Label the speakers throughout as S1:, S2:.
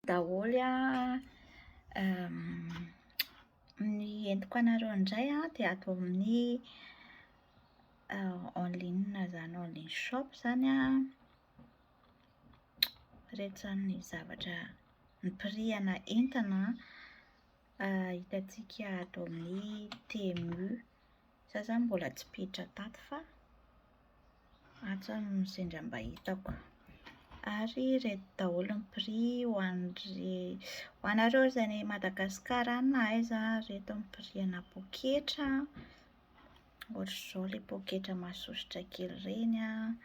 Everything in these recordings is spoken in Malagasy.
S1: Daholo an! Ny entiko anareo indray an dia ato amin'ny en ligne izany en ligne shop izany an. Ireto izany ny zavatra ny prix ana entana hitantsika ato amin'ny Temu. Izaho izany mbola tsy mpiditra tato fa ato izany no sendra mba hitako. Ary ireto daholo ny prix ho an're- ho anareo izay any Madagasikara any na aiza an, ireto ny prix ana poketra. Ohatr'izao ilay poketra masosotra kely ireny an,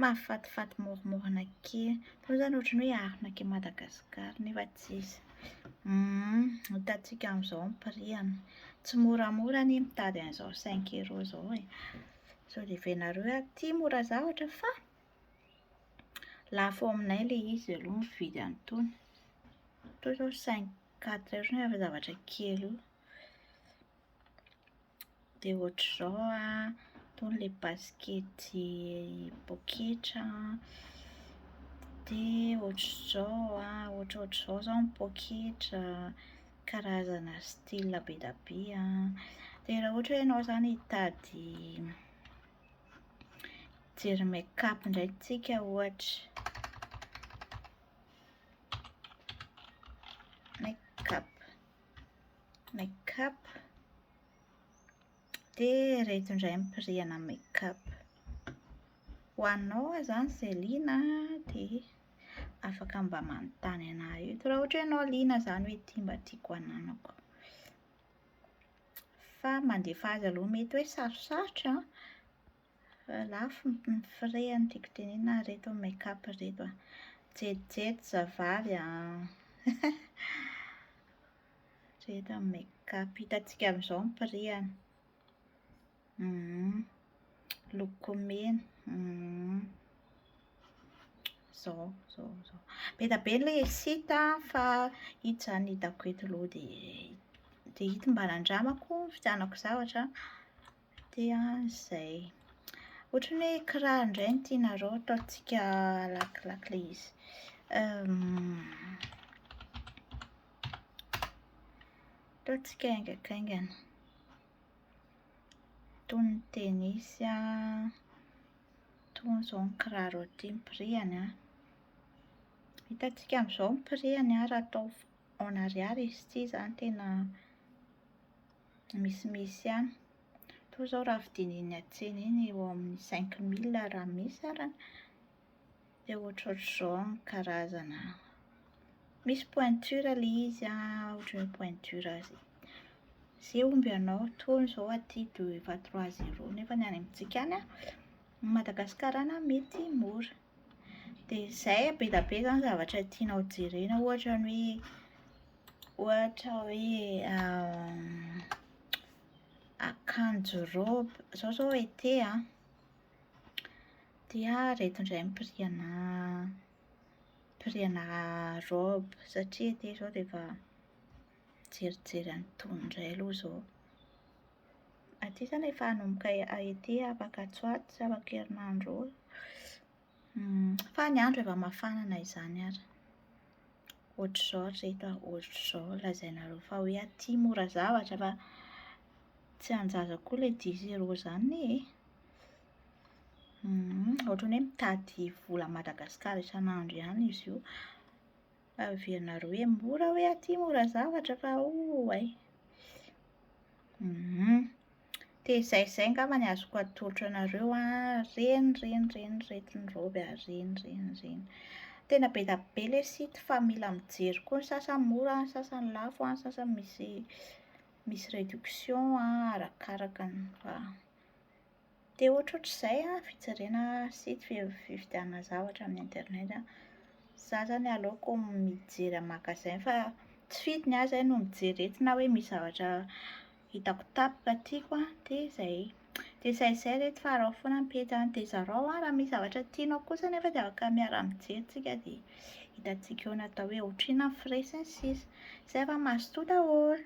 S1: mahafatifaty moramorana kely. Itony izany ohatran'ny hoe arnaque Madagascar nefa tsy izy. Hitantsika amin'izao ny prix-ny. Tsy moramora anie mitady an'izao cinq euros izao e. Sao dia heverinareo hoe aty mora zavatra fa lafo ao aminay ilay izy aloha mividy an'itony. Itony izao cinq quatre euros nefa zavatra kely io. Dia ohatr'izao an, itony ilay basikety poketra an, dia ohatr'izao an, ohatrohatr'izao izao ny poketra, karazana style be dia be an. Dia raha ohatra hoe ianao izany hitady hijery make-up indray tsika ohatra. Make-up, make-up. Dia ireto indray ny prix ana make-up. Ho anao aho izany izay liana dia afaka mba manontany an'ahy eto raha ohatra hoe ianao liana izany hoe ity mba tiako hananako. Fa mandefa azy aloha mety hoe sarosarotra an, fa lafo ny frais no tiako tenenina ireto ny make-up ireto an. Jetijety zavavy an! Ireto ny make-up, hitantsika amin'izao ny prix-ny. Lokomena, Izao, izao, izao. Be dia be ilay site an, fa ito izany no hitako eto aloha dia dia ito mba nandramako nividianako zavatra dia izay. Ohatran'ny hoe kiraro indray no tianareo ataontsika alakilaka ilay izy. Ataontsika haingankaingana. Itony ny tenisy an, itony izao ny kiraro aty ny prix-ny an. Hitantsika amin'izao ny prix-ny an, raha atao en ariary izy ity izany tena misimisy ihany. Itony izao raha vidiana eny an-tsena eny eo amin'ny cinq mille raha misy arany. Dia ohatrohatr'izao ny karazana. Misy pointure ilay izy an, ohatra hoe pointure izay omby anao. Itony izao aty dia efa trois euros nefa ny any amintsika any an, Madagasikara any mety mora. Dia izay, be dia be izany zavatra tianao jerena ohatra ny hoe ohatra hoe akanjo raoby, izao izao été an. Dia ireto indray ny prix ana prix ana raoby satria ety izao dia efa mijerijery an'itony indray aloha izao. Aty izany efa hanomboka été afaka atsy ho atsy, afaka herinandro eo. Fa ny andro efa mafana na izany ary. Ohatr'izao ry reto a, ohatr'izao lazainareo fa hoe aty mora zavatra fa tsy an-jaza koa ilay dix euros izany e. Ohatran'ny hoe mitady vola Madagasikara isan'andro ihany izy io. Fa heverinareo hoe mora hoe aty mora zavatra fa oay. Dia izay izay angamba ny azoko atolotra anareo an. Ireny, ireny, ireny, ireto ny raoby a, ireny, ireny, ireny. Tena be dia be ilay site fa mila mijery koa, ny sasany mora, ny sasany lafo, ny sasany misy misy réduction arakaraka ny fa. Dia ohatrohatr'izay an, fijerena site fividianana zavatra amin'ny internet an. Izaho izany aleoko mijery amin'ny magasin fa tsy fidiny aho izay no mijery eto na hoe misy zavatra hitako tampoka tiako an, dia izay. Dia izay izay ry reto fa araho foana ny pejy an, dia zarao an, raha misy zavatra tianao kosa anefa dia afaka miara-mijery tsika dia hitantsika eo ny atao hoe ohatrinona ny frais sy ny sisa. Izay fa mazotoa daholo.